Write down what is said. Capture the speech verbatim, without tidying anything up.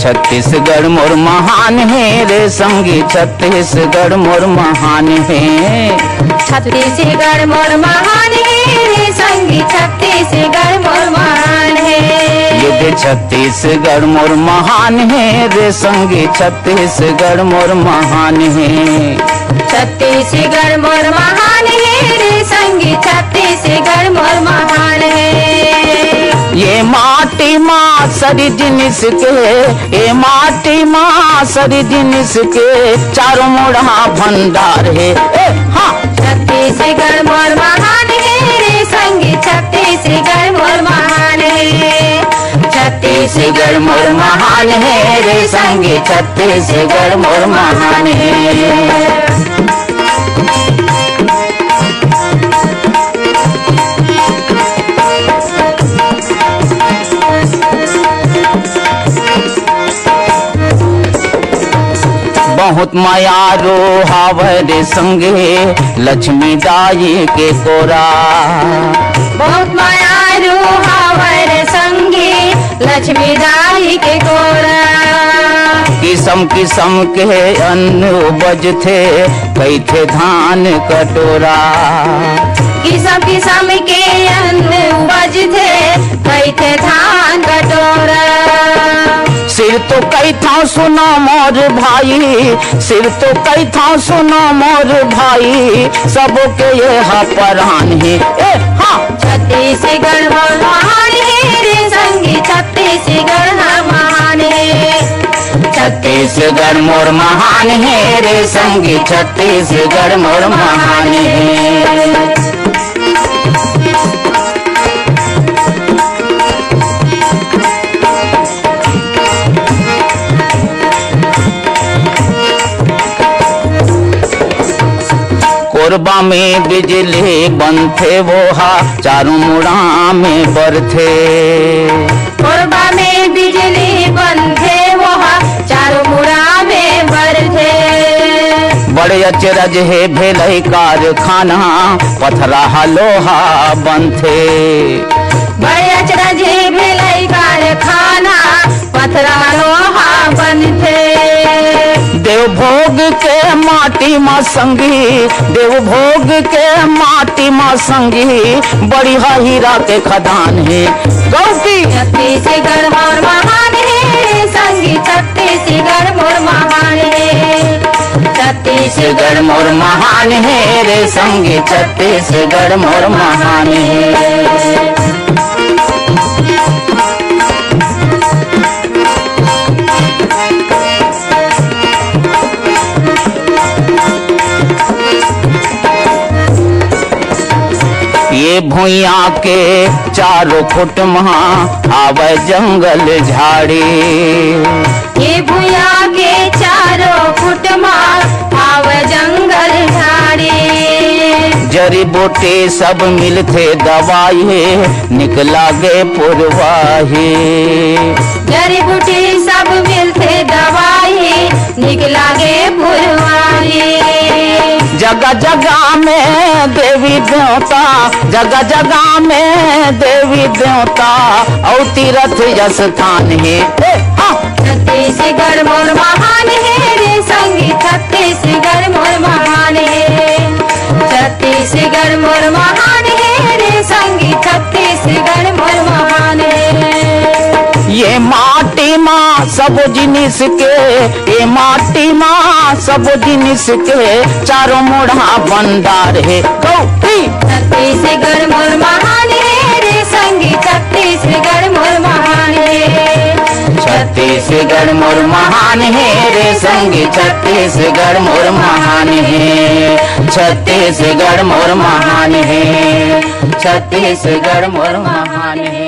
छत्तीसगढ़ मोर महान हे रे संगी, छत्तीसगढ़ मोर महान हे। छत्तीसगढ़ मोर महान हे रे संगी, छत्तीसगढ़ मोर महान हे। ये दे छत्तीसगढ़ मोर महान हे रे संगी, छत्तीसगढ़ मोर महान हे। छत्तीसगढ़ मोर महान हे रे संगी, छत्तीसगढ़ मोर महान हे। ये माटी मा सरी जिनिस के, ये माटी मा सरी जिनिस के, चारों मुड़ा भंडार हे। ए, हाँ। छत्तीसगढ़ मोर महान हे रे संगी, छत्तीसगढ़ मोर महान हे। छत्तीसगढ़ मोर महान हे रे संगी, छत्तीसगढ़ मोर महान हे। बहुत मयारू हावय रे संगी, लक्ष्मी दाई के कोरा। बहुत मयारू हावय रे संगी, लक्ष्मी दाई के कोरा। किसम किसम के अन्न उपजथे, कहिथे धान कटोरा। किसम किसम के अन्न उपजथे, कहिथे धान कटोरा। सिर तो कहिथंव सुनो मोर भाई, सिर तो कहिथंव सुनो मोर भाई, सबो के ये हा परान हे। ए, हाँ। छत्तीसगढ़ मोर महान हे रे संगी, छत्तीसगढ़ हा महान हे। छत्तीसगढ़ मोर महान हे रे संगी, छत्तीसगढ़ मोर महान हे। कोरबा में बिजली बनथे, वो हा चारों मुड़ा में बरथे। कोरबा में बिजली बनथे, वो हा चारों मुड़ा में बरथे। बड़े अचरज हे भेलई कारखाना, पथरा हा लोहा बनथे। बड़े अचरज हे भेलई कारखाना, पथरा लोहा बनथे। देवभोग के माटी मा संगी, देवभोग के माटी मा संगी, बड़ी हा हीरा के खदान हे। गौकी। छत्तीसगढ़ मोर महान हे संगी, छत्तीसगढ़ मोर महान हे। छत्तीसगढ़ मोर महान हे रे संगी, छत्तीसगढ़ मोर महान हे। ये भुइयां के चारों खुट मा आवय जंगल झाड़ी। ये भुइयां के चारों खुट मा आवय जंगल झाड़ी। जड़ी बूटी सब मिलथे दवाई, निक लागे पुरवाही। जड़ी बूटी सब मिलथे दवाई, निक लागे पुरवाही। जगह जगह में देवी देवता, जगह जगह में देवी देवता, अउ तीरथ स्थान हे। ए, हाँ। छत्तीसगढ़ मोर महान हे रे संगी, छत्तीसगढ़ मोर महान हे। छत्तीसगढ़ मोर महान हे रे संगी, छत्तीसगढ़ मोर महान हे। ये माटी मा सबो जिनिस के, ये माटी मा सबो जिनिस के, चारों मुड़ा भंडार हे। गौरी। छत्तीसगढ़ मोर महान हे रे संगी, छत्तीसगढ़ मोर महान हे। छत्तीसगढ़ मोर महान हे रे संगी, छत्तीसगढ़ मोर महान हे। छत्तीसगढ़ मोर महान हे। छत्तीसगढ़ मोर महान हे।